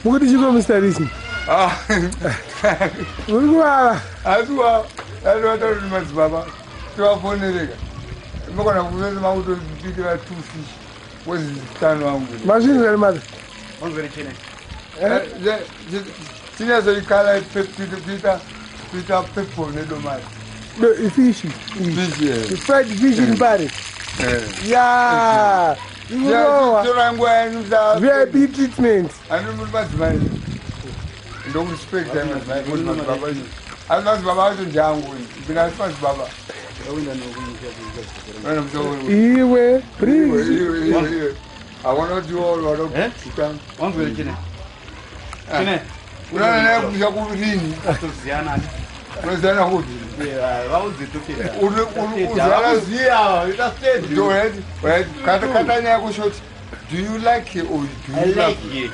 Mukuti chiko, Mr Risi? Muri kuvava. Asiwa atiwatauri madzibaba tivafonereka mokona kuvese makutobikira two fish wezitano wangu. Mazvinzwa maza. Tinyazoikala kuita kuita purple nedomasi. Fish. Fish, yeah. Fried fish in Paris. Ya. Ikurowa. Tora nguva yenyu. VIP treatment. Ani muri madzimai, ndokurespecta madzimai, kuti madzibaba, asi madzibaba acho ndeangu, mina asi madzibaba. Iwe, please. Hakuna kuti wanokuta. Wanzwere chine chine. Unana naye kumusha kurini? Toziyana. Unoziyana kuti? Kata nyaya kushoti, do you like it or do you love it?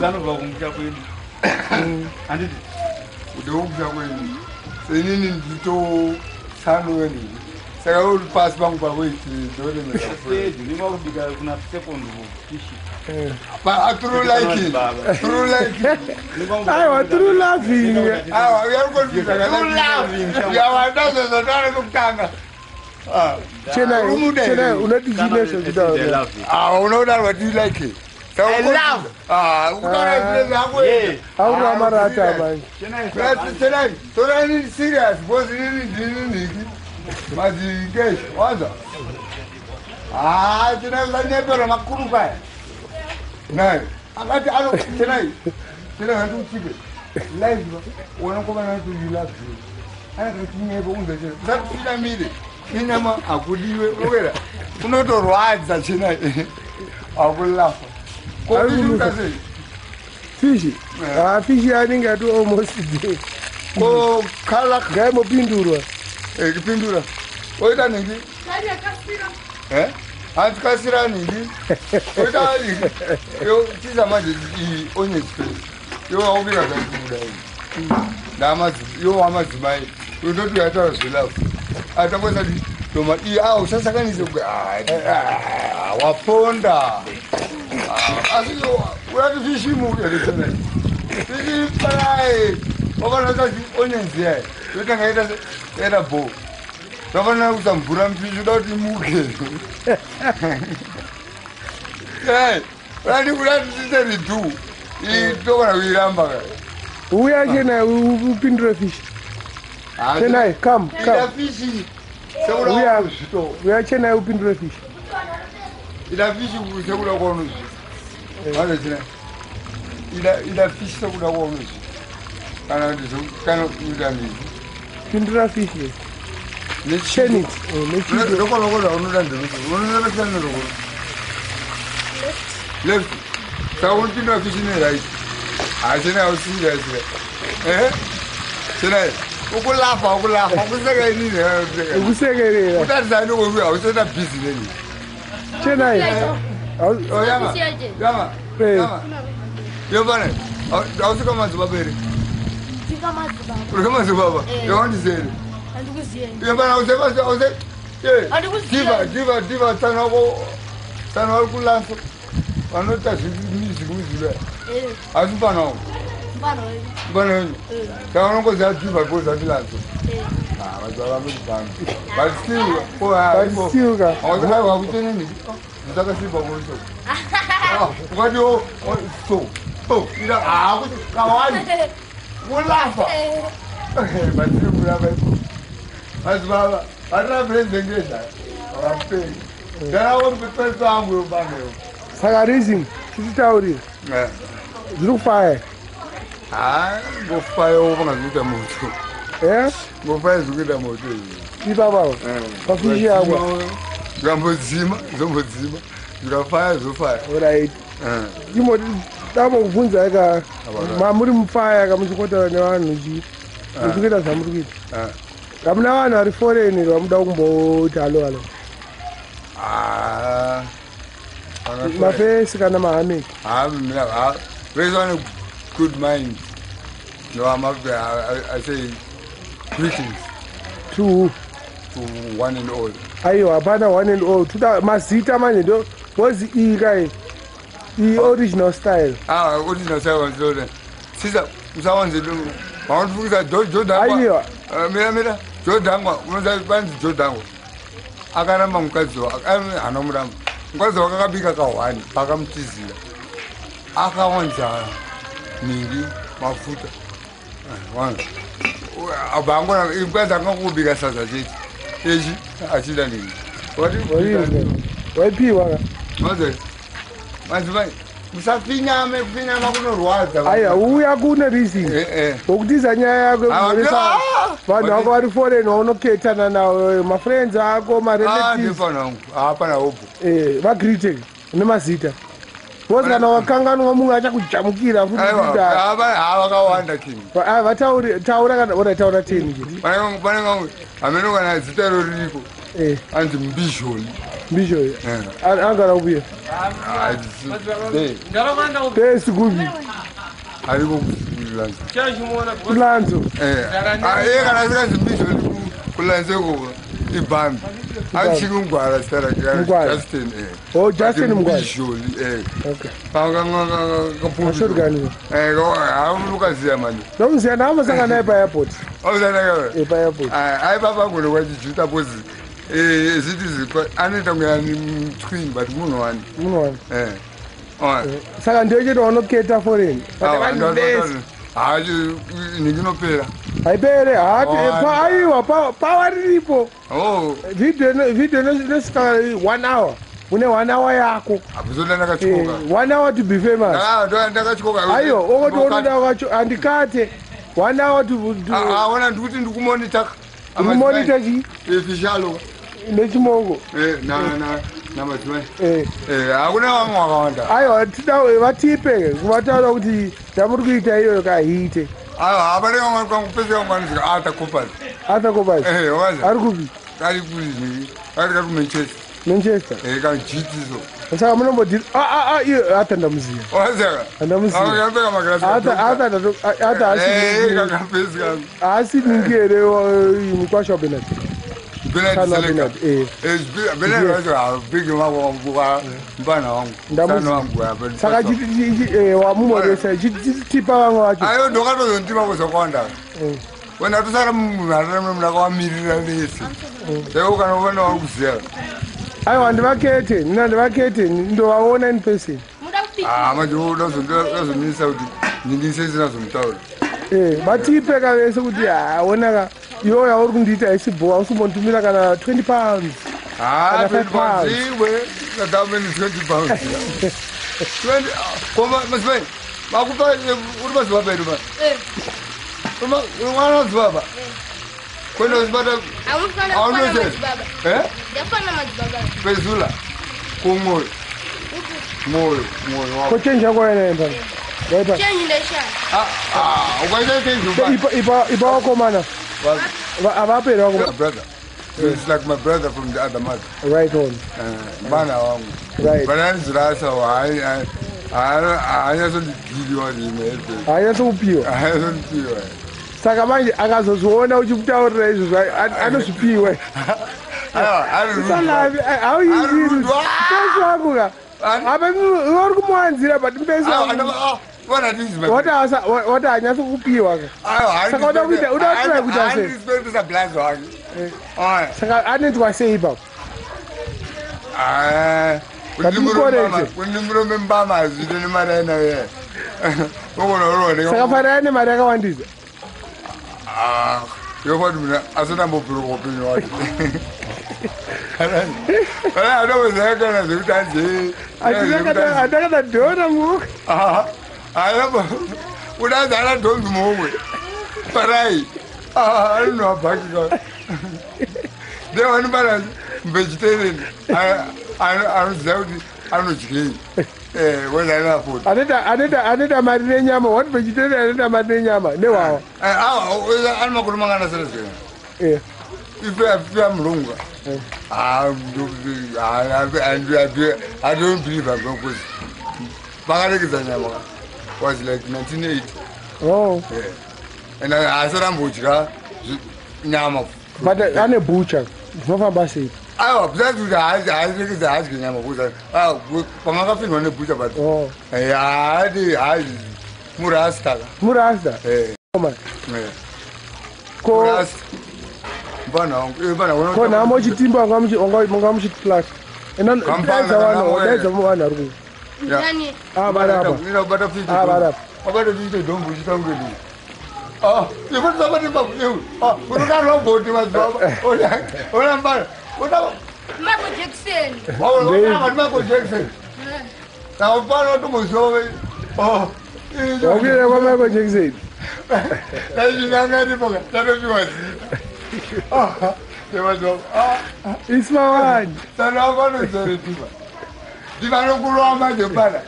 Anobva kumusha kwedu, handiti? Ndekumusha kwenyu, senini nditotsano wenini, saka uri pasi pangu pakuiti ndoremera. Kubika kuna second fish. True like it, true like it. Aiwa, true loving. Aiwa, uyarikondizayawandazozotare kutanga. Chenai, Chenai, unoti chine zvekutaura? Unodarwa, do you like it? I love. Auri marata manje. Chenai, torani serious, because inini ndini nhiki madzikeshi wanza. Chenai, usanyepera makuru kaya nai akati ano. Chenai, Chenai, handikuchipe live wanakomana kuti you love you, anakatinyepo unza chena usatifinamire inyama hakudiwe okera unotorwadza. Chenai, akulafa koiuta sei? Fish. Ah, fish anenge ati almost there. Ko kala. Ngaimopindurwa. Kupindura oita nhingi, hanzi kasira nhingi, oita nhingi yo tiza manje iyi onion space yo waubika zvaikubuda iyi yo wamadzimai yototi yataura zvelove atangoisa toma iyi a usasakanise, waponda. Asi urati fishimu fishi parai wafanira onions yayi yotanga ita yaita bo, zvafanira kuisa mvura mufishi uda kuti imuke. Urati urati tiite redo tokona kuiramba ka. Uya Chenai, upindure fish. Chenai, come. Ida come. Fishi. Uya. Sekuda. Uya Chenai, upindure fish. Ida fishi sekuda kwaunozvita azachina ida ida fishi sekuda kwaunozvita kana kuti kana kuita nini. Pindura fish. Turn it. Nechido. Rokonokoda unoda nderupi? Unoda nerokoro left, saka unopindura fishi neright. Hachena usirious, ehe, chenai ukulafa ukulafa ukuseka inini. Ukusekerera. Utarisani kokuya hauseta busy neni. Chenai. Oh, yama yama. Yama yobane ausika madzibaba here? Urika madzibaba yawandizere. Yobana ause ause. Handikuziva. Diva diva diva tsano tsano vari kulanso vanoita zvemusic music, asi mufana wangu, mufana wenyu, saka unongoziva diva because ati lanso madzibaba muzibhanga, but still. But still ka. Aiwa, kuteneni ndakasipa kuso ukati so ida kuti kawani kulafa batiri kulafa iko madzibaba vatina purezidengeza vapei ndaraompepeso angu yobangeyo. Saka reason chititaurira. Zviri kufaya. Ha, ngofayo vangazikuita moto. Eh? Ngofaya zvikuita moto izvi. Ipapa. Pafishi yako. Zvikambodzima zvombodzima, zvikafaya zvofaya. Alright. Imoti damokubvunza ka mamuri mufaya ka muchikotaura nevanhu chi muchikuita zvamuri kuita. Hamuna vanhu vari foreign vamuda kumboti hello hello? Mafesi kana mahameki. Vese vane good mind. No, I'm up there. I say greetings To who? To one and all. Aiwa, hapana one and all, tuda mazita manje, ndo because iyi kai Ioriginal style. Ah, original style wanzilota. Sisa musawanze vaundifungisa Jodhangwa. Aiwa. Mira mira Jodhangwa unoziva panzi Jodhangwa. Akaramba mukadzi wake, haana kumuramba. Mukadzi wake akabika kahwani pakamutizira. Akawanza mingi mafuta. Abva angona mukadzi akangobika sadza chete. Echi achida nini. Waipiwa ka? Maze. Madzimai musafinyame, kufinyama kunorwadza. Aiwa, uya kune reason. Wokutiza nyaya yako yekuzoresa vanhu vako vari foreign vaunoketana navo, mafriends ako, marelatives. Ndifana wangu hapana hopo. Vagrite nemazita. Because kana wakanganwa mumwe achakujamukira futi. Aiwa, vakawanda king. Vatauri taura kana ora taura 10 chete. Pane vamwe hameno kana zita iro ririko. Anzi Mbizholi. Mbizholi. Angara kupi? Besi kupi? Ariko kulanzo. Kulanzo. Kana asinganzi Mbizholi kulanzo ikoko ibhambi. Achiri Mugwara zita rake. Justin. Oh, Justin Mugwara. Mbizholi. Okay. Kashorgani. Ukaziya manje. Ndomuziya, ndakambosangana naye paairport. Ausangana Paairport. Aipapa gone kwachijuta pozi zviti anoita kunge ani twin but munhu wani. Munhu wani. Saka ndiyo chete wanoketa foreign. But vanhu vese. Ninginopera. Haipere hati aiwa pawa riripo. Oh. Video video inosvika 1 hour. Une 1 hour yako. Abuzoda ndakatyoka. 1 hour to be famous. Ah, ndakatyoka. Aiwa, okoti unoda wacho andikate 1 hour to Ah, ona ndikuti ndikumonita. Kumonita chi? Fishalo. Nechimoko. Na na madzimai. Hakuna vamwe vakawanda. Aiwa, tida vatipe kuvataura kuti zvamuri kuita iyoyo kahiite. Aiwa, hapana vamwe kangupedzera vamwe vanozika Arthur Coppers. Arthur Coppers. Waza. Ari kupi? Ari kuri ari kari kuManchester. Manchester. Kan GT so. Saka munombodhiri iyo Arthur ndamuziya. Waza. Ndamuziya. Akapfeka magirasi. Arthur Arthur Arthur asi kakapedzeka. Asi ningi here mukwasha waBernard. Bernard Seleka. Bernard wacho big wako mfana wangu. Ndamuziya. Wangu apa. Saka wamumoresa chitipa vamwe vacho. Ayo ndokatozondipa kuzokawanda. Wena tosara munhu ndakawamirira vese. Saka kana uona wakuziya. Aiwa, ndivakete, nina ndivakete, ndovaona in person. Ah, manje udazomisa kuti ndingisesina zomutaura. Vatipe ka vese kuti haonaka iwe yauri kundiita isibhowa usimbonditumira kana 20 pounds. Ah, Kana 20 5 pounds. pounds. Iwe, that many 20 pounds. 20 koma madzimai. Makupa uri madzibaba edu pa. Uri mwana madzibaba. Kwenda uzibata Ndafana Eh? madzibaba. Pezula. Kumwoyo. Mwoyo, mwoyo wako. Ko change yako yaina ipano waipa. Change ndashaya. Ah, ah, ukaita change upa. Ipa vakomana havaperi vakomana. Brother. It's like my brother from the other mother. Right on. Mwana wangu. Right. But anzirasa haanyatsondidhiliwa rimwe. Haanyatsokupiwa. Haanyatsondipiwa. Saka manje akazozviona uchimutaurira izvozvo anozvipiwa. Usalavi hauimbesi wangu ka apa uri kumuwanzira but mbesi wati hanyatso kupiwa ka. Saka uda kuita uda kutry kuita sei? Saka anoitwa sei ipapo? Kuti murume mbama hazviite nemari ainayo. Saka fari aine mari yakawandisa. Yokwati munhu asati ambobhuruka upenyu hwake anoziva kana zvekuti anzi handakana dhona muhomwe. Udanzi ana dhonzi muhomwe parai anonwa bhaki ndevanobara vegetarian anoziva kuti anodyei wezanafoti. Anoita mari nenyama. One vegetarian anoita mari nenyama nehwawa. Ane makore mangana sera zena ife amurunga. I don't believe I'm going because vakaregedza nyama was like 1980. Oh. Yeah. And asati ambodya nyama. But ane butcher zvinofamba sei? Aiwa, besides kuti haarekeze haadyi nyama kuza pamakafinwa nebhucha, but Oh. Haadi, haadi murasta ka. Murasta. Man. Ko Murasta mfana wangu, mfana wangu. Ko nhamo uchitimba wanga muchitiplata. Kampani, Daidza vanhu, kana daidza vanhu vari ku. Ndani. Ah, vari apa. Inobata fiti. Ah, vari apa. Wabata fiti dombo uchitange ndi. Ah, iwe sabata babu iwe. Ah, unoda robot mazuva. Ona, ona mbana. Ona. Michael Jackson. Ona ona Michael Jackson. Na upano tomuziva. Oh. Wakuenda kwaMichael Jackson. Ndaichingangaripo tatopiwa zita. Ah, nemazuva. Ah, Ismawani. sana wako diva. Diva nokurova manje pana.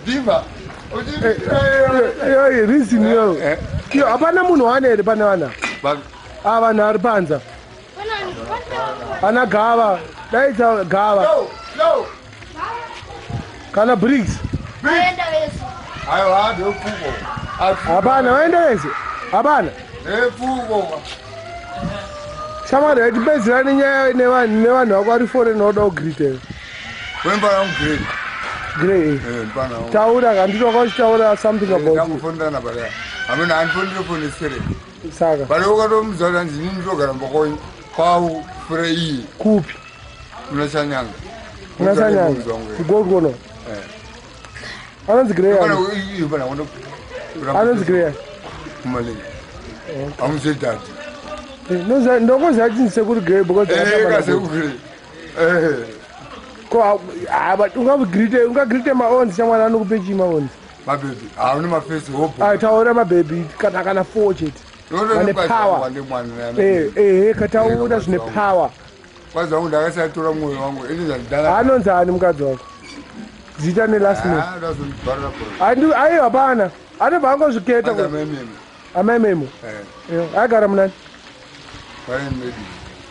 Diva. Iyo reason iyoyo. Iyo hapana munhu wane here pane vanhu ava? Ah, vanhu vari panza. Ana gava. Daidza gava. No, no. Kana Briggs. Vaenda vese. Aiwa, ndepfuko. Hapana, vaenda vese. Hapana. Ndepfuko. Shamwari, yatipedzera nenyaya nevanhu vako vari foreign vauda kugrite. Wembana wangu grey. Grey. Eh, mpana wangu. Taura, handiti wanga uchitaura something about it. Ndambofonderana bala. Amene handifondire foni sere. Saka Bale ukatomuudza kuti hanzi inini ndogara mbakonyi kwavo fure iyi kupi? Muna Sanyanga. Muna Sanyanga. Kugold kuno. Anonzi Grey. Mpana ani? iyi mpana wangu. Anonzi Grey. ani? Kumalenga. Amuse dadi. Ndongoziva chinzi sekuri Grey because Eh, kaseku grey. Eh. Ko ah, but ungagrite ungagrite maonzi, shamwari, anokupe chii maonzi? Mabhebi. Hauna mafesi hopo. Ah, taura mabhebhi kana four chete. Vane power. Mwana. Eh, kataura zvine power. Kwazi wangu ndakasatora mwoyo wangu. Ini zvandidala. Anonzi ani mukadzi wako? Zita nelast name. Ah, ndazondibharira bhora. Aiwa, hapana. Anobva angozviketa. Anzi amai meme. Amai Memo. Eh, Eh, aigara munani? Vaini maybe.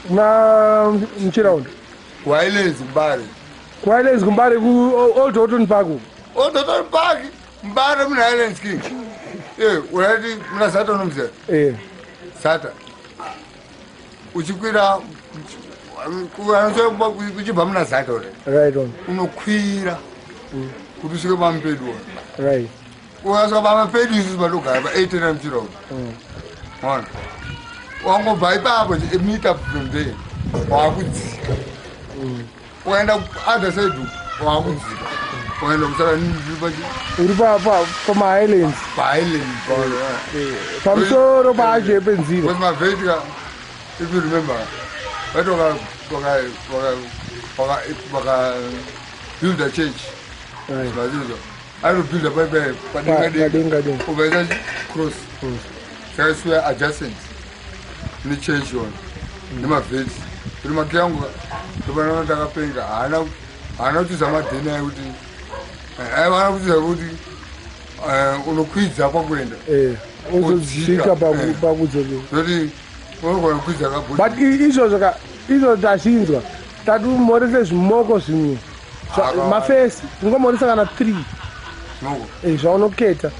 Muna Muchiraundi. Wailezi Mbare. Kwailezi kuMbare, ku-Old Horton Park uku. Ototori Park, Mbare muna Highlands King. Eh, urati muna Sata unomuziva? Eh. Sata. Uchikwira uchibva muna Sata uri. Right on. Unokwira kuti usvike pamupedu. Right. Ukasvika pamapedu isusu patogara pa8 Muchiraundi. Ona. Wangobva ipapo a meter from there wakudzika. Ukaenda other side uku wakudzika. Ukaenda kusara pachi Uri pamahighlands. pahighland. Pamusoro pacho penzira. Because mavheti, if you remember, vati vaka build a church. Mazizvo. Ainobuilda paipai padenga denga. Padenga denga. Ukaisa cross. Saka isuya adjacent nechurch yona nemavheti. Kuti maki yangu ndopanoona ndakapenga haana kutiza madheni ayo kuti aiva kutiza kuti unokwidza pakuenda. Eh, uzodzika Udzika, pakudzokera. Zoti unogona kukwidza kabhodi. But izvozvo ka, izvo tazvinzwa, tati umhorese zvimoko zvimwe. Mafesi tingomhoresa kana three. Moko. Eh, zvaunoketa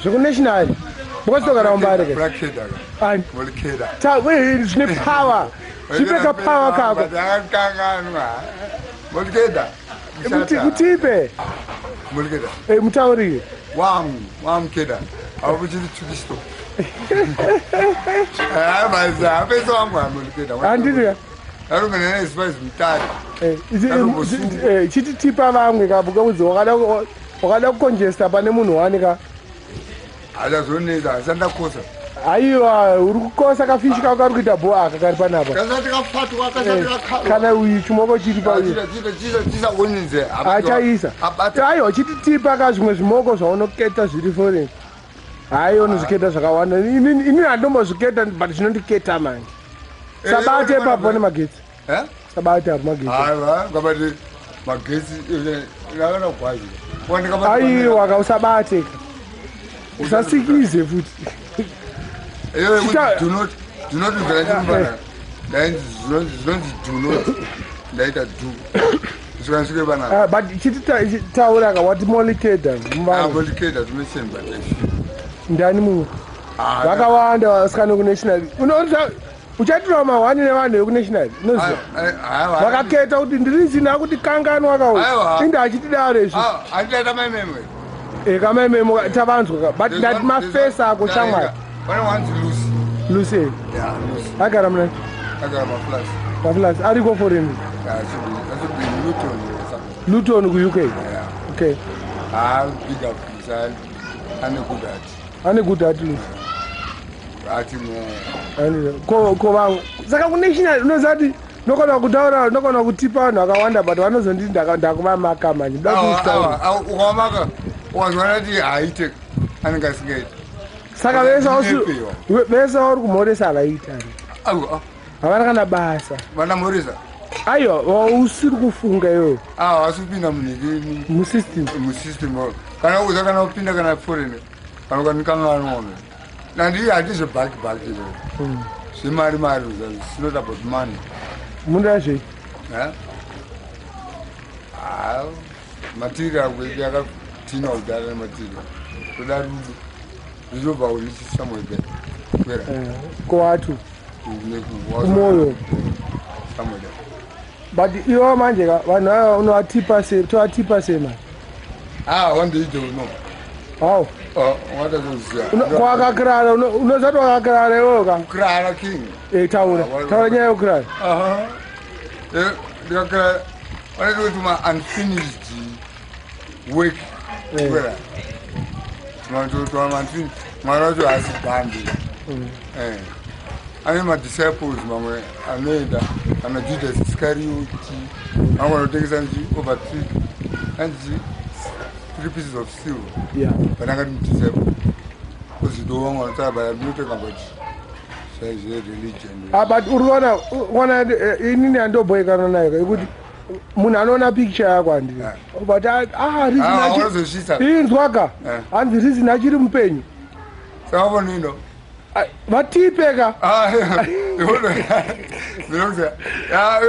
zvekunational because togara muMbare ka. Black Shader ka. Ani? Molikeda. Zvine power, zvipeka power kako. Akakanganwa. Molikeda. Kutipe. Molikeda. Eh, mutaurire. Wam, wam keda. Apo chiri chukisto. Ah, maza, apeso wangu molikeda. Handiti ka? Arumene ne spice mutare. Eh, Katombosungwa. chititipa vamwe ka, bukaudzi wakada kukonjesta pane munhu wani ka. Achazonetsa, asandakosa. Aiwa, uri kukosa kafishi kako kari kuita bho aka kari panapa. Kasati kafatwa, kasati kakarwa. Kana uyu chimoko chiri pauyu. Chisa chisa chisa onyenze. Achaisa. Abata. Aiwa, chititipa ka zvimwe zvimoko zvaunoketa zviri foreign. Hai, unozviketa zvakawanda. Inini handombozviketa, but zvinondiketa manje. Sabate ipapo nemagetsi. Eh? Sabate apo magetsi. Aiwa, ngabati magetsi ndakana gwazi. Wandikabata. Aiwa ka, usabate ka, usasikize futi. Iyoyo kuti do not mvera chimbana. Ndainzi zvinonzi do not. Ndaita do. Kusvika ndisvike panapa. Ah, but chititaura ka, wati molikeda muvamwe. Molikeda tunocheni but Ndani mumwe? Vakawanda vasikana kunational. Unoona Uchatirwa mahwani nevanhu vekunational, unoziva vakaketa kuti ndirizina kuti kanganwa Aiwa. kauyu inde achitidaro izvi. Handidaita maimemwe. Kamaimemo tavanzwa ka, but ndati mafesi ako shamwari. Pane wanzi Lucy. Lucy. Yeah, Lucy. Agara muna Agara maflas. Maflas ariko foreign. Should be Luton or something. Luton kuUK. Yeah. Okay. Ah, big up Lucy. Ane good heart. Ane good heart Lucy. Ati me. Ko vangu saka kunational unoziva kuti nokona kutaura, nokona kutipa vanhu vakawanda, but vanozonditi ndakuvamaka manje. Ndoda kuzvitaura. Ukamaka ukazwana kuti haite anenge asingaiti. Saka vese Unyepewa. vese vauri kumhoresa havaita, havana kana basa. Vanamhoresa? Aiwa, wausiri kufunga iwewe. Havasi kupinda munhiki. Musystem. Musystem kana uza kana kupinda kana foreign kana ukanikanganwa nandi handizvebhaki bhaki izvo zvemari mari, it's not about money. Munoda zvei? Eh? Ah, material kwedu yakatinwa kudhara nematerial, toda rudo zvichobva unichi somewhere there kwera. Kowatu kumwoyo. Somewhere there. But iwo manje ka vanhu ava unovatipa sei, tovatipa sei manje? Ah, wandiite uno. Hau. Watazoziva. Kwakakirara unozati wakakirara iwewe ka? Kurara king. Taura. Ah, Taura nyaya yekukirara. Aha. Ndikakira vanoita kuti ma unfinished work. Kwera mwana wacho haasi bhandi. Ane madisciples mamwe anoenda ana Judas Iscarioti, vamwe vanotengesa nchi over three anzi three pieces of silver. But angati mudisciple kuzido vamwe vanotaura, but I'm not talking about zvereligion. Ah, but uri kuona kuona inini handobhoikana nayo ka, yekuti munhu anoona picture yako handii, but ah, reason Ah, unozosvitsa. Inzwaka. Hanzi reason achiri mupenyu. Saka vonino. Ah, vatipe ka.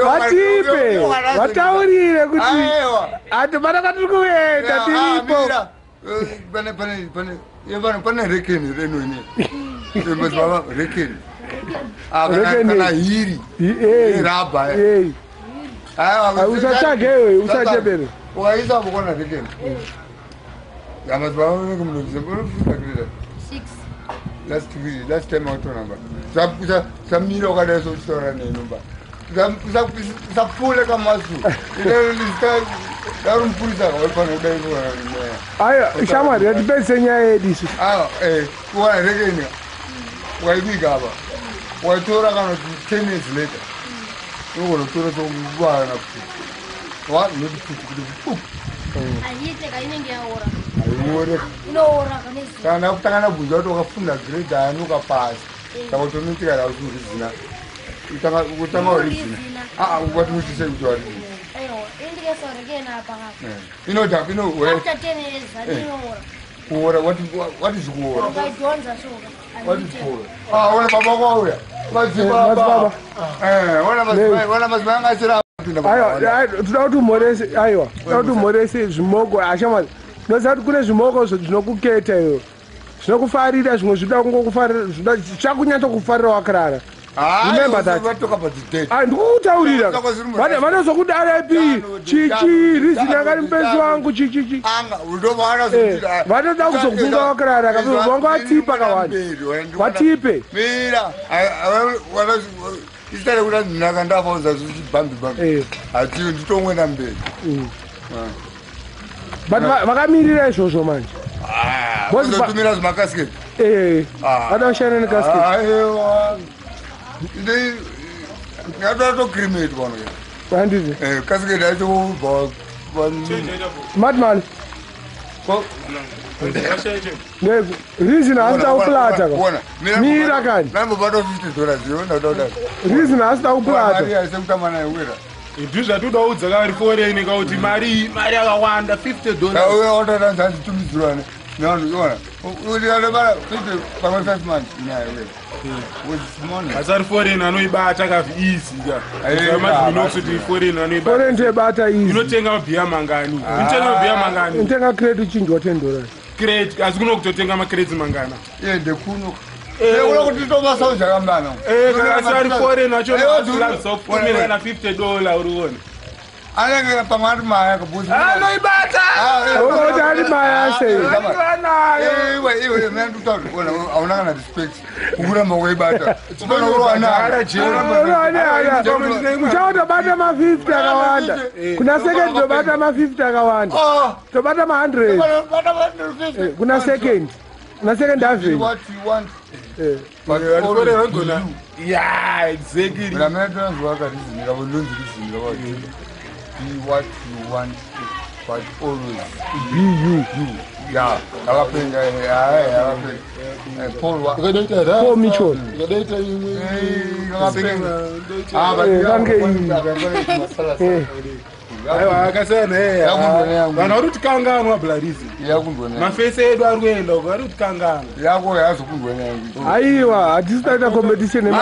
Vatipe vataurire kuti ati panaka tiri kuenda tiripo. Pane rekeni renoni madzibaba rekeni. Ah, Rekeni. kana hiri. Rabha. Ah, usatsvage iwe, usachepere. Ukaisa vokona rekeni madzibaba unenge munozia. 6. Last time watonamba samira wakadai sochitaura nenomba usapfuule kamasu dari mupurisa kawaifana kudai. Aiwa shamwari, yatipedzise nyaya yedu isusu. Kuwana rekeni ukaibiga apa ukaitora kana kuti 10 years later unogona kutora sokuvana kuti noti futi kuti pup. Ahiite ka, inenge yaora. Haiore. Inoora kane zuva. Kana kutanga nabvunza kuti wakafunda grade ani ukapasa, saka utonoitika rausurizina utanga warizina wati uchise kuti warizina. Aiwa, indikesa rekeni apa ka. Inoda ino After 10 years inoora. Kuora wati zvikuora. Ukaidhonza soka. Wati zvikuora. Ah, ona baba kwauya madzibaba. Madzibaba. Ona madzimai, ona madzimai anga asiri apinda. Aiwa, aiwa, toda kuti umhorese, aiwa, toda kuti umhorese zvimoko ashamwari. Unoziva kuti kune zvimoko zvinokuketa iwe, zvinokufarira, zvimwe zvinoda kungokufarira, zvichakunyatsokufarira wakarara. Remember that. Ah, ndikukutaurira. Vanozokudarepi chichi rizini akari mupenzi wangu chichichi. Vanoda kuzokufunga wakarara, vanga vatipa kawanda, vatipe. Mira isitare kuti ndinaka ndafauza zvichibhambi bhambi hati nditomwenda mberi. But vakamirira izvozvo manje. Ozotumira zvimakasiketi. Vada kushanda nekasiketi. Aiwa, ndatotocrimetwa pano. Handiti? Kasiketi acho ubva. Madman reason haasida kuplata ka, mira kani. Nambobata $50 iwe ndauda. Reason haasida kuplata. Mari yasekutama nayo wera. Ndizvo zvatodaudza kavari foreign kauti mari mari yakawanda, $50. Uya watodanza handitumidzirwane nevanhu iona utikatobara 50 pamwe 5 months nayo wera with money. Asi ari foreign anoibata kavi easy ka. Aye, Foreign anoibata. Foreign toibata easy. Inotenga mabhiya mangani? Inotenga mabhiya mangani? Inotenga crate uchinjwa $10. Crate, asi kuno kutotenga macrates mangana? Iye ndekuno. Ekuda kuti tomasauja kambana. Kana ari foreign wacho kupfumira na $50 uri kuona. Anenge pamwe ari maya kabuzi. Anoibata. Unoona kuti ari maya sei? Iwe iwe mina ndikutaura ona hauna kana respect. Ukuramba kuibata. Ufana kurowa nayo. Uchatobata ma50 akawanda. Kuna second tobata ma50 akawanda. Tobata ma100. Kuna second. Kuna second avenue. What you want. But Yeah, exactly. Mina mina ndinonzwa karizini kavo ndonzi rizini kavo. Be what you want, but always be you. Yeah, akapenga hayi akapenga. Paul wa Paul Mitchell. Ukadaita imwe. Akapenga. Ah, but Aiwa akasiyana eh. Vanhu vari kutikanganwa Blarizi. Mafesi edu ari kuenda uko vari kutikanganwa. Yako yazokundwa yangu. Aiwa, hatisi taita competition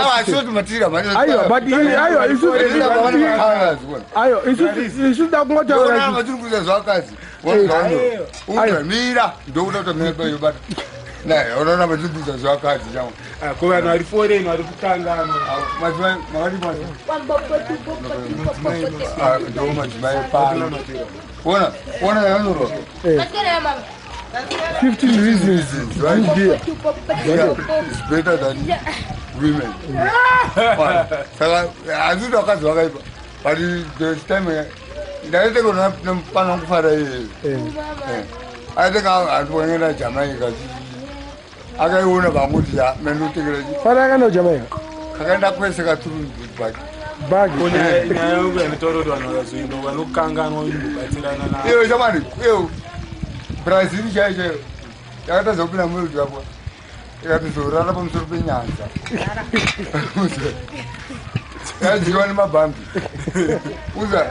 Aiwa, but aiwa isu aiwa isu dakungotaura. Vachiri kuita zvakadzi. Mira, ndokuda kuti mira yobata. Naye, unoona vachiri kuita zvakadzi changu. Ko vanhu vari foreign vari kukanganwa. Madzimai makati ndo madzimai pano. Ona, ona yanyorwa. 15 reasons right here. It's better than women. Saka handiti vakadzi vakaipa. But the time ndaiteka pano kufara iyeyo. Aiteka handikuenda Jamaica. Akaiona vanguti ya menotekera. Fara akaenda kuJamaica. Kakaenda kwese katuru bhagi. Bhagi. Nyaya yangu yanditaura kuti vanhu vakazoenda vanokanganwa kubatsirana navo. Iyo chamani, iyo Brazil chaiyo chaiyo yakatadza kupinda muWorld Cup. Ikatozorara pamusoro penyanza. Yadyiwa nemabhambi. Uza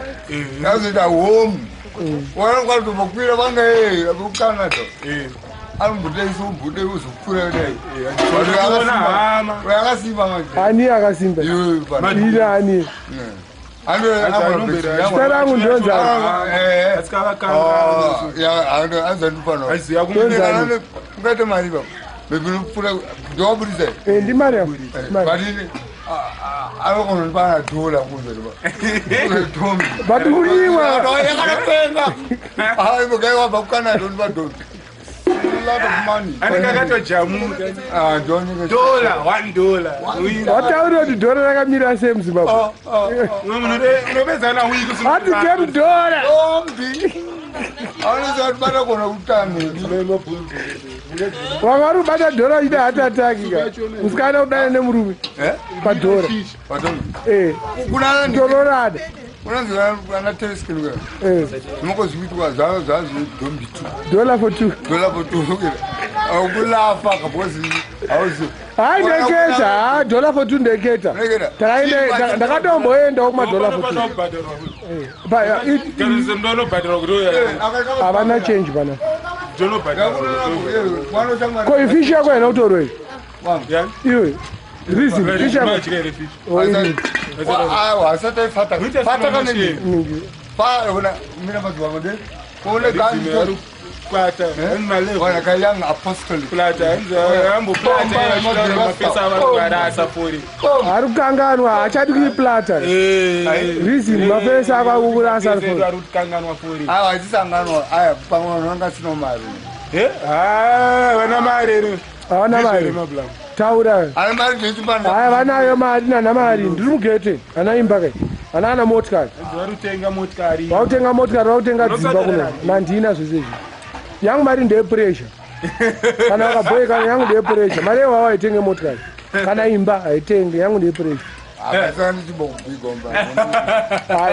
yazoita home. Wakatombokwira vanga kuCanada. Anombodeisa umbude uzokwira kudai. Akasimba manje. Ani akasimba. Ina ani. Zita rangu ndonzani. Ungaite mari baba. Maybe ndowabudisa. Ndimari yako. Anokononipana dhola kunze dombi. But uriwa. Yakatopenga. Hayi mugai wabva kuCanada unipa dombi. Lot of money. Anenge akatojamuka. Dollar, $1. Wataura kuti dhora rakamira sei muZimbabwe? Unopedza na wiki. Hati gem dhora. Dombi. Anoziva kuti batagona kutame. Vamwe vari kubata dhora vachiita heart attack ka. Musikana kudana nemurume. Padhora. Tororada. Unonzi ana telescope. Zvinongozviitwa zvazvo dombi two. Dollar for two. Dollar for two. Ukulafa because hauzi. Hayi ndeketa, ha dollar for two ndeketa. Ndakatomboendawo kumadollar for two. Havana change pana. Ko ifishi yako haina kutorwa iyi? Iwe. Reason, fish yako. Asati fata. Fata kanenge. Fa ona mina mazuva made. Kuone ganzi Plata, Wana ka young apostolic. Plata, ambo plata, mapesa vari fori. Ari kukanganwa, haachadi kuiplata. Reason mapesa ako akukurasa ari Ari kukanganwa fori. Aiwa achisanganwa. Aya pamwe vanhu vanga vasina mari. Vana mari ere. Havana mari. Taura. Ana mari ndechipanda. Haya vanayo mari nana mari. Ndiri mugete. Ana imba kai. Ana ana motikari. Vari kutenga motikari. Vakutenga motikari, vakutenga dzimba kuno. Mandina zvese izvi. Yangu mari ndeyepuresha. Kana wakabhoekana yangu ndeyepuresha. Mari yewawo haitenge motikari. Kana imba haitenge, yangu ndeyepuresha.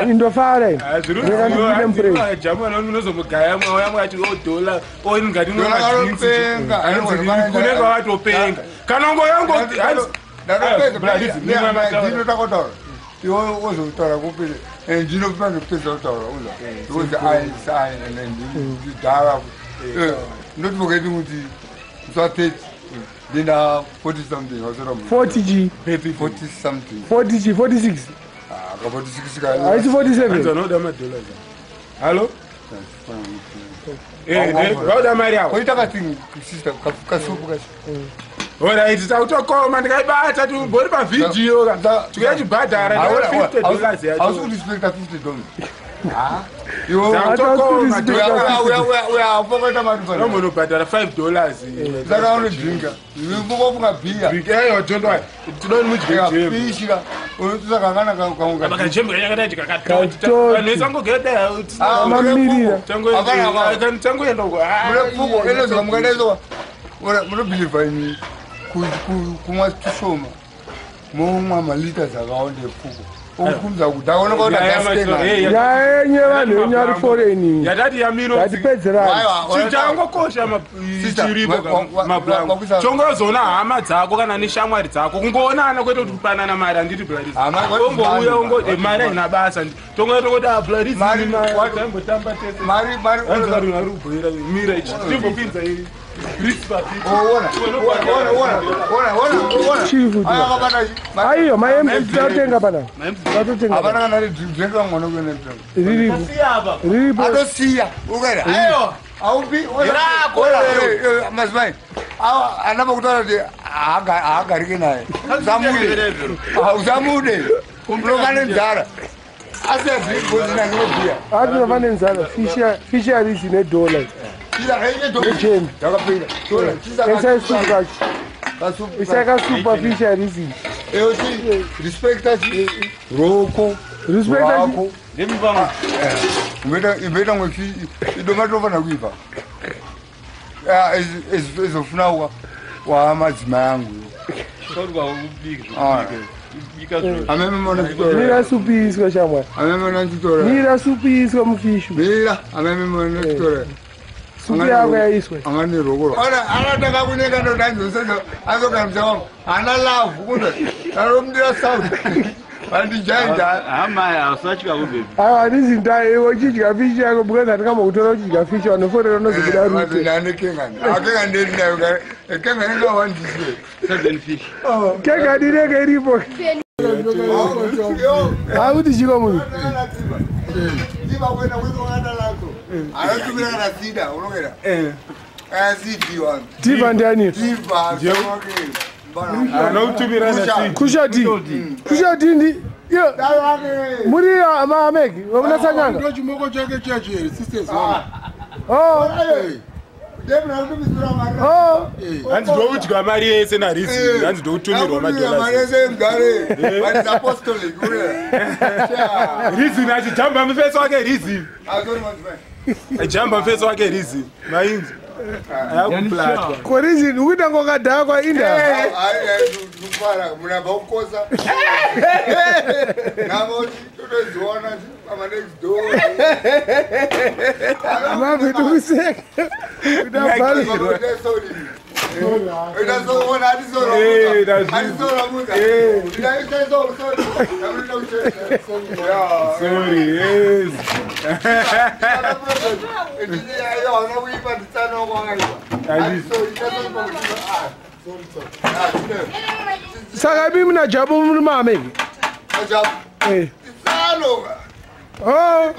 Indofara ini. Rega ndipinde mupuresha. Jamu unozomugaya yamwe achi odhola oingati kunenge watopenga. Kana ngo Ndino takotaura. Iwe wozotaura kupinde. Ndinopinda ndopedza kutaura uza. Because I sign and then ndidhara. Ndoti forgetting kuti musi wa 30 ndina 40 something wasora 40 G. 40 something. 40 G, 46. Ah, ka 46 ka. Haisi 47. Anoda madhola. Hallo? Vauda mari yavo. Koita kati sister kasupu kacho. Alright, tautokoma ndikaibata timbori pavhidhiyo ka. Tikachibhadhara $50 yacho. Hausi kurespecta $50. Tautokoma. Uyapokota mari pano. Unombonobhadhara $5. Saka unodrinka. Unofunga bhiya. Aiwa, don't worry. Tinoni mudye jembe. Fishika. Unotsakangana kamwe. Apa kajembe kanyakadai Katoti. Vanhu vese vangogeda. Mamirira. Tangoenda uko. Mune pfuko inozoka mukadaizoka. Munobhilivha ini kumwa tushoma. Momwa maliters akawanda epfuko. Okukumza kuti akaona kuti akasitenga. Nyaya yenyu yevanhu venyu vari foreign. Yatati yamiro. Ngatipedzerani. Chichangokosha Sister, chiripo mablango. wakuisa- Chongozoona hama dzako kana neshamwari dzako. Kungoonana kwete kuti kupanana mari handiti Bladis. Hama- what is Ongouya money, ongo what is mari haina basa. Tongoya tongoti ah Bladis. Mari- what- Tambotamba tese. Mari mari Hanzi vari vari kubhoera mira ichi. Timbopinza iri. Crispa. Ona ona ona ona ona ona. Chii futi? Akabata Aiyo, maMC tatotenga pana. Tatotenga. Hapana kana drink mwana kuenda drink. Riripo. Riripo. Atosiya ukaenda. Aiwa. Aupi Rako. madzimai. Anapa kutaura kuti haagarike naye. Usamude. Usamude. Unova nenzara. Asi drink gozi nanginobhiya. Atinova nenzara. Fisheries nedollar. Nejembe. Yakapinda. Tora. Isai supu kacho. Isai kasupa fisheries. Eoti respecta chi roko. Respecta chi- Rwako. Ndemupamwe. Imboita mwefi idoma tinofanira kuibva izofuna wamadzimai angu Kaurwa kubika Ah. zvokubika. Kubika zviro. ameme Mira supu iswe shamwari. mona chitora Mira supu iswe mufishu. mira ameme mona chitora Supu yako yaiswe. angane roko anatanga kunyenga ndodanzosezo azogaramisa wangu hana lavhu kuno anomudira south vandijaija Hama usatya kubebe. Aiwa handisi ndai iwe uchidya fishi yako because handingambokutora uchidya fishi vanoforera unozobuda rute. nane kengani akengani ndendinayo kengani ngawandiswe Seven fish. Kengani inenge iripo. Akuti chiko munhu. anotumira kana sida unokera kana cd wanu Tiva ndiani? tiva Anokutumira na Kushati. Kushati ndi. Iyo. Muri maameki vamuna sanyanga. Ndo chimoko chake chacho here sisters wangu. Oh. Oh. Hanzi ndokudya mari yese narizini. Hanzi ndokutumirwa madollars. Rizini achijamba mufeso wake rizini. Ajamba mufeso wake rizini. Mainzi. Ayakuplatwa. Korizini ukuita ngokadhakwa inda. Munabva kukosa namoti totoziona pamanext door Mabvetu kuseka. Kuita bhali. Sorry, yes. Saka imi muna jabu muri maameki. Eh. Oh.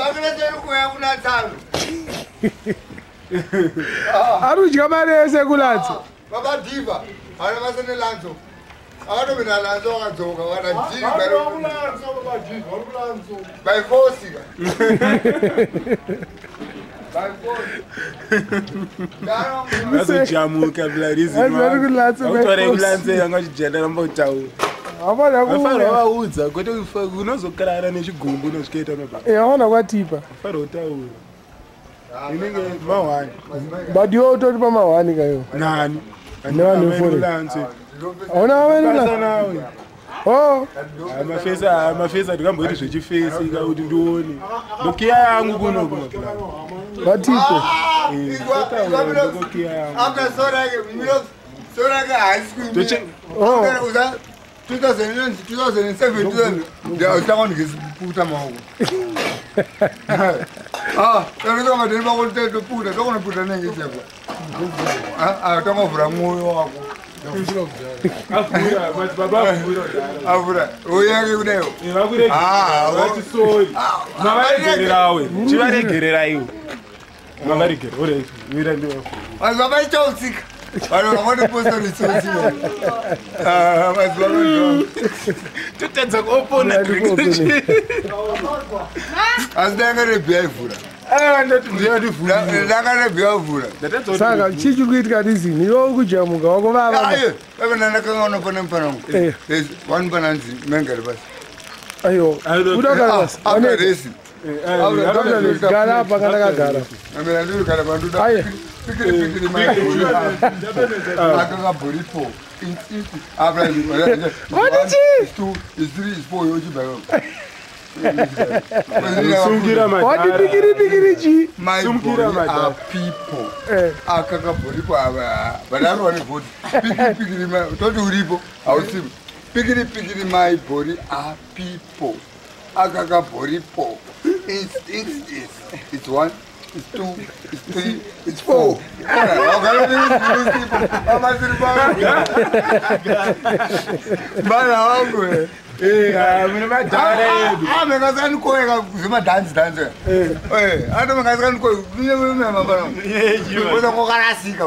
Ari kudya mari yese kulatsi. Babadhiva vana vasene lanzo akatopinda lanzo akadzoka Vari vanadhiva kulanzo, babadhiva, vari kulanzo. by force ka by force Vazojamuka bila rizini. Hanzi vari kulanzo by Vakutora force. kulanzo yanga vachijenda ramba kutaura. Hapana Vafanira kuuya. vaudza kwete unozokarara nechigumbu unosvikaita mabasa. Eh, hawana kwatipa. Vafanira kutaura. Inenge mahwani. But iwe utori pamahwani kayo. Nani? Nevanhu veforeign. Kulanzo. Hauna Basa vamweni nawe. Oh. Mafesa mafesa ndikamboiti zvechifesi kuti ndione. Ndokiya yangu kuno kumapulani. Vatipe. Ndokiya yangu. after sorake sorake haisi Toche- Oh. kuimira 2007 ndautangondikiputa maoko tanotomadeni pako toputa tokonoputa nenge chekwa tangovhura mwoyo wako Avhura, madzibaba avhura. avhura uyake kudaio Vakuregerera, vati sorry. Mavaregererawe. Chivaregerera iwe. Mavaregera. Alright. Mira ndiwa. madzibaba ichautsika Vanhu vakandiposta ritsotsi. Ah, mazuva ano. Totadza kuopona. Asi ndanga rebhi yaivhura. Ndati ndiyandivhura. Ndanga rebhi yavhura. Saka chii chiri kuitika rizini iwe uri kujamuka wako vava. Ayo, baba ndakanga unopona mufana wangu. Eh. Wani pananzi mengari basi. Aiwa. Udagara basi. After racing. Gara apa kana ndakagara. Amira ndiri kana panduda. Aye. Pikiri pikiri mai. Akanga boripo. After What did you? It's 2, it's 3, it's 4 yochibva. Sungira Wati madhara. pikiri pikiri chii? My Sumkira body madhara. are people. Eh. Akanga boripo ava. Vanhu vane vhoti. Pikiri pikiri mai. Toti uripo. Hausipo. Pikiri pikiri my body are people. Akanga boripo. It's 1, it's 2, it's 3, it's 4. Bana wangu. Mune madhara edu. Amekasandikoeka zvemadhanzi dhanzi. Atomekasandikoeka kokarasika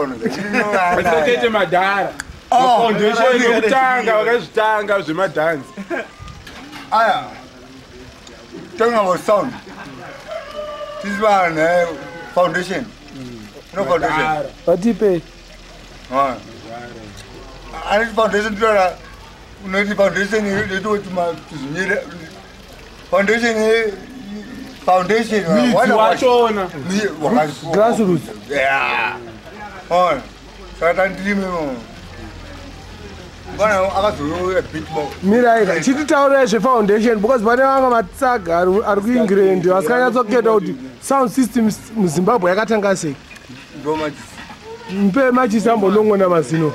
Vasatete madhara. Foundation yekutanga vakazvitanga zvemadhanzi. Aya, talking about sound. This one, foundation. No foundation. Vatipe. Ani foundation tora unoti foundation yedu tuzvinyire foundation foundation Midzi wachona. Grassroots. Yeah. On. Saka tandirime mo. Bana akazouya bit more. Mirai, chititaurai zvefoundation because pane vamwe matsaga ari kuengland vasinganyatsoketa kuti sound system muZimbabwe yakatanga sei. Ndoma. Mpe machisi ambonong'ona mazino.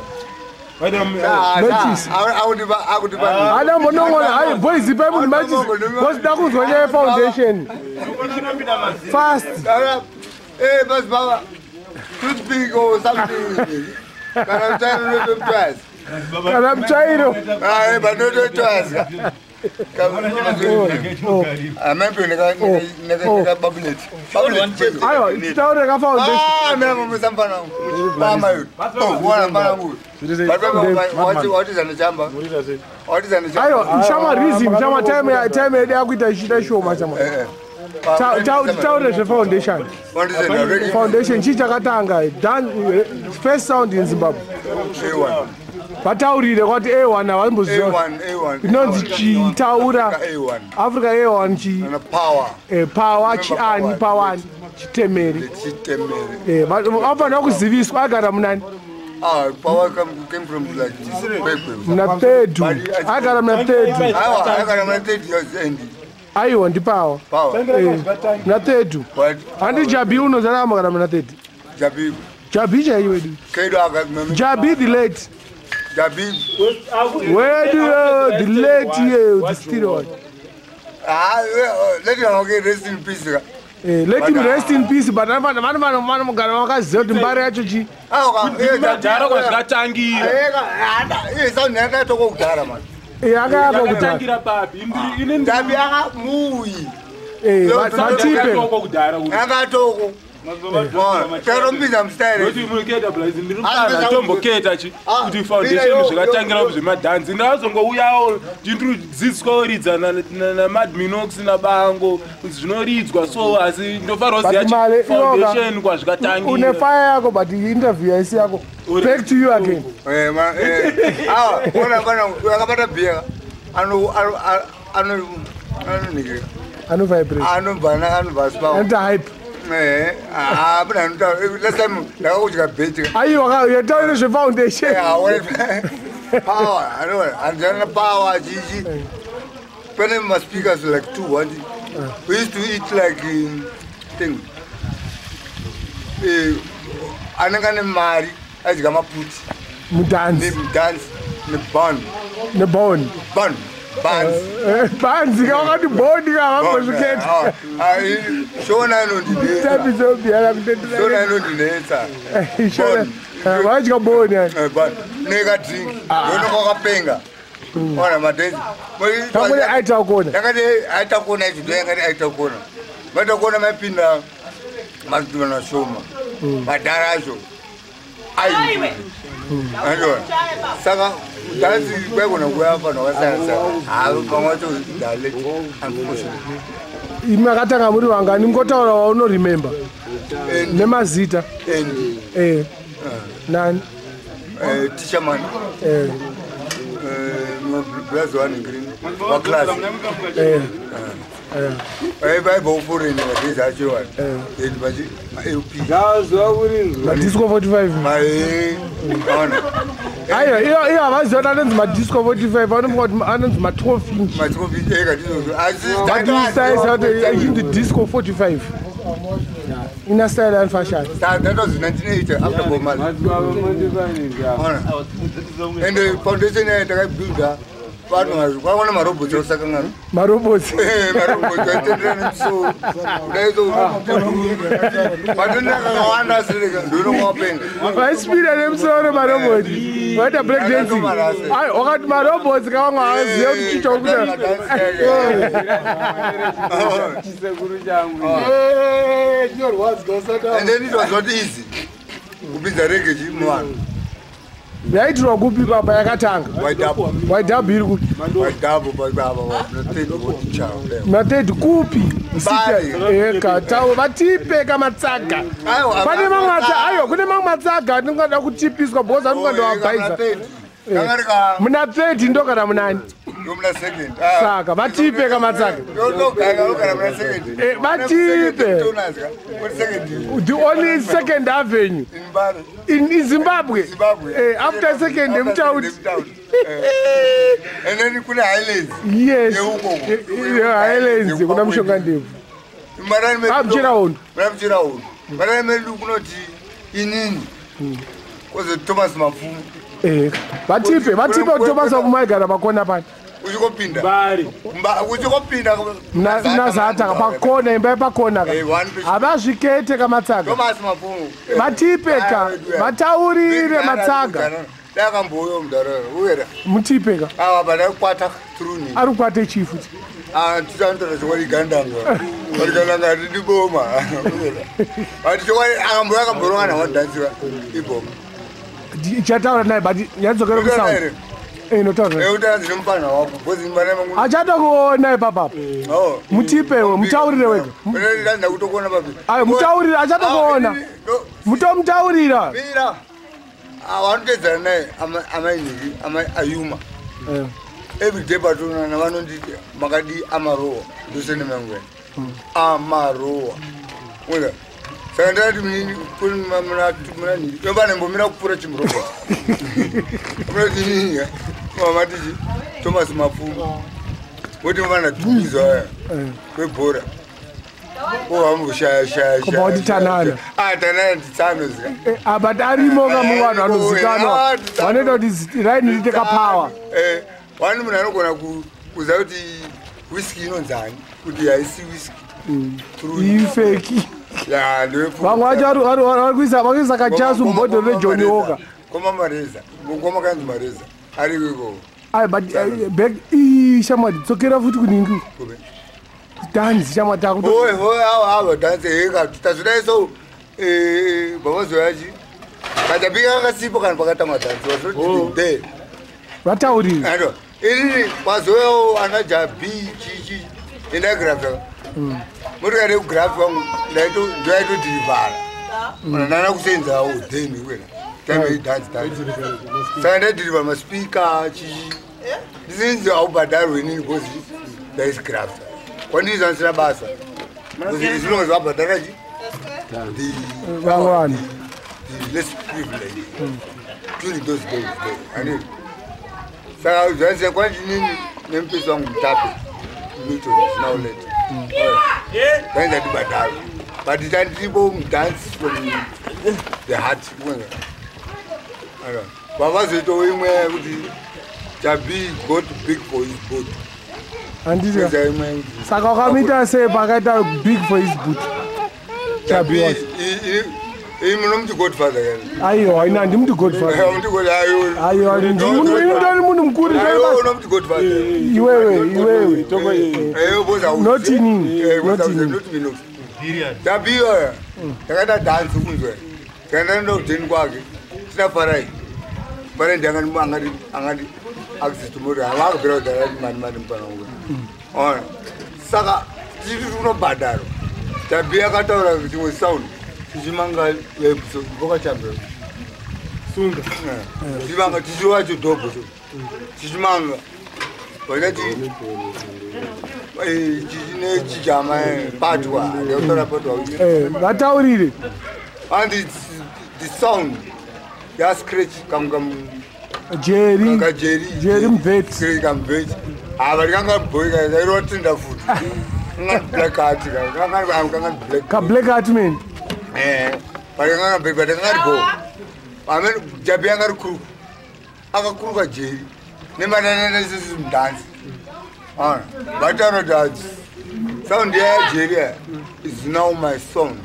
Machisi. Akuti ba. Adambonong'ona, hayi boys ipai munhu machisi because da kunzwa nyaya yefoundation. Fast. Eh, bas baba. Toothpick or something. Kana mtairo twice. Kana mutsvairo. Ah, but no twice. Amembe neka neka babulet. Babulet. Aiwa, titaure ka foundation. Ah, mina mumisa mfana wangu. Mama yu. Oh, wana mfana wangu. But what is an chamba? What is an chamba? Aiwa, chama reason, chama time time yedu yakuita ichiita shoma chama. Titaure zvefoundation. What is it? Foundation chii chakatanga? First sound in Zimbabwe. A1. Vataurire kwati A1 havamboziva. A1, A1. Inonzi chitaura. A1. Africa A1 chi And power. Power chiani pawani chitemeri. Chitemere. Vanofanira kuziviswa agara munani? Ah, power came from like Kwekwe. Muna Pedhu. Agara muna Pedhu. Aiwa, agara muna 30 years end. Aiwa ndipawa. Power. Muna Pedhu. But Handi Jabi unozara amagara muna 30. Jabi Jabi chaiye wedu. kedo aka Jabi the late. Jabi Wedu the late the still one. Ah, let him okay rest in peace. Let him rest in peace but vanhu vanhu mugara vakaziva kuti mbari yacho chi. Ah, Madhara kwazvakatangira. Eh, sound yakatoko kudhara man. Yakayapa kudhara. Yakatangira papi? Ini Jabi aka muyi. Vatipe. ndakatoko kudhara kuti. Yakatoko. Tarombidza mustyle. Noti munoketa blazi ndiri mufana tomboketa chi kuti foundation zvakatangira zvemadhanzi ndazongouyawo ndindidzidziswa kuridza naMad Minox naBango zvinoridzwa so asi ndofanira kuziva But male, chi foundation kwazvikatangira. Une fire yako but interview haisi yako. Back to you again. Eh, ma eh. Ah, ona bana akabata bia. Ano ano ano ano nige. Ano vibrate. Ano bana ano vaspa. Enter hype. Eh, ah, bana last time ndakakudya beti. Aiwa, yataure zvefoundation. Eh, awone power, ano anjana power chichi. Pane ma speakers like 2 1. We used to eat like thing. Eh, anenge ane mari aidya maputi Mudhanzi. nemudhanzi nebun Nebone. bun buns. Bhanzi ka wakati boni ka vambozviketa. Shona inondinetsa. Tabisobiyana Shona inondinetsa. Shona. Vadya boni yani. Bun neka drink. Ndononga wakapenga. Ona madhenzi. Pamwe aita kuona. Yakati aita kuona izvi ndo yakati aita kuona. Vaita kuona maipinda mazidhuma nashoma. Madhara acho. Ai. Saka dhansi kwaigona kuuya vanhu vakasiyana-siyana. Havo pamwe vacho dalect unfortunately. Imi akatanga muri vangani? Ngotaura waunoremember nemazita. And Nani? Teacher man. Blazi one green waclass. Vaibva kuforeign madhezi acho wani. And vachi maLP. Madisco 45. Maona. Aiwa, iyo havaziva kuti anonzi madisco 45, vanofunga kuti anonzi ma12 inch. Matikofi ndizvozvo. Asi But style kuti ichinzi disco 45 ina style and fashion. That was 1980 after Bob Marley. Ona. And the foundation yayo takaibuilda vanhu kwaona marobots osakangana. Marobots. Marobots aitendera nemusoro kudaiso matenda akawanda asireka ndinongawapenga. Vaisipira nemusoro maroboti vaita break dancing. Ai, wakati marobots kavamwe havaziva kuti chii chakuita. Chisekuru changu. And then it was not easy kupinza reggae muvanhu. Yaitirwa kupi papa yakatanga? Waidhabu. Waidhabhu iri kupi? Waidhabu pababa. Matedi kupi? Mbare. Eka tau vatipe kamatsaga. Aiwa, Pane mamwe aiwa, kune mamwe matsaga anongada kutipiswa because anonga ndowabhaiza. Muna 30 ndo kana munani? Muna second. Saka, vatipe kamatsaga. Ndogara muna second. Vatipe. Second. The only Second Avenue In Mbare. in Zimbabwe. Zimbabwe. After Second eMtauti. And then kune Highlands. Yes. Yeukoko. Highlands kuna mushonga ndebvu. Marani medu. Ah, Muchirahondo. Muna Muchirahondo. Marani medu kunoti inini. Koze Thomas Mapfumo. Vatipe kuti Thomas wakumaigara pakona pani. Uchikopinda. Mbare. Uchikopinda. Muna Zata pakona, imba yepakona ka. One piece. Havazvikete kamatsaga. Thomas Mapfumo. Vatipe ka, vataurire matsaga. Dai akambouya mudhara uyera. Mutipe ka. Ava bada kukwata truni. Ari kukwata chii futi? Ah, tichanotora chokwadi gandanga. Vari gandanga ndiboma. Ati chokwadi akambouya akamborongana wadhanzira iboma. Ichataura naye but yadzokera kusound. Inotaura naye. Ekuti ndine mufana wako because mufana mangu. Achatokuona ipapapa. Oh. Mutipe we, mutaurire wega. Ndanda kutokuona papi. Ayo, mutaurire, achatokuona. Mutomutaurira. Mira. Vanotedzana naye amainiki ayuma. Every day patonana vanonditi makadi amarowa ndosene mangwena. Amarowa. Unoona? Saka ndakati munini kuni muna nini. Yobana mbomira kupfuura chimurobot. Munoti nini? Mama tichi Thomas Mapfumo. Voti mavana tumizo aya. Kwebhora. Ovamushaya shaya. Kubva kuti Tanana. Ah, Tanana nditsano zika. Ah, but arimo ka muvanhu vanozikanwa vanoita kuti raini riite kapower. Wani munhu anogona kuziva kuti whisky inonzani kuti haisi whisky. Ifake. Ya, ndoepfu. Vamwe vacho vari kuisa kachasu mubhodhoro reJohnny Walker. Koma mareza. Koma kanzi mareza. Ari ikoko. Ai, but back ii shamwari, dzokera futi kuningi. Kube. Dhanzi shamwari takuto. Oye, oye, ava ava dhanzi heka. Tazvidai so baba zoyachi. Kachapika kakasipo kana pakatangwa dhanzi was not even there. Vataurire. Ando. Inini mazoyawo ana Jabi chichi endagrafta. Motikari yekugraft wangu ndoyaitodhirivhara. Ndana kusenzawo then wena. Time yedhanzi dhanzi. Saka ndaidhirivha maspika chichi. Ndisinzi aubhadharwe inini because ndaisigrafta. Kwandiri zvanisina basa. Because zvinonga zvabhadhara chi? Vamwe vanhu. The less privileged during those days there. And saka zvaisina kwandinini nemupesi wangu Mutape Milton is now late. Ndainza ndibhadharwa. But tandiripo mudance from the heart. Vavazoitawo imwe kuti Jabi got big for his boot. Handiti? Kuita imwe. Saka wakamuita sei pakaita big for his boot? Jabi wacho. Munomuti godfather kani? Aiwa, ina handimuti godfather. Muti godfather. Aiwa, ndori munhu mukuru. Unomuti godfather. Iwewe, iwewe. Not inini, not inini. Not Jabiyo takaita dhansi kunzwe tikaenda kudheni kwake. Tina Farai. Farai ndiye angati access to motor. Havakubvira kudhara kuti mari mari mupana wangu. Ona. Saka tichiti unobhadharwa. Tabi akataura chimwe sound. Tichimanga vokachambira. Sunga. Tichimanga tichiwa chidhobho. Tichimanga. Vakati chine chijama patwa. Ndakutaura patwa. Vataurire. And the sound ya scratch kam Jerry ka Jerry Jerry Mveti. Scratch kam Mveti. Ah, vari kanga boy ka iro tinda futi. Kanga black heart ka kanga kanga black. Ka black heart man. Vari kanga black but kanga go. Amen jabi anga kuru. Aka kuru ka Jerry. Nemana ne sisi dance. Ah, but I dance. Sound ya Jerry is now my song.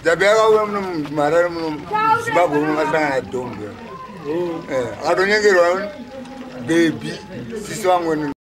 Jabi akauya muno muHarare muno Zimbabwe muno akasangana naDhombe. Akatonyengerwa baby sisi vangu.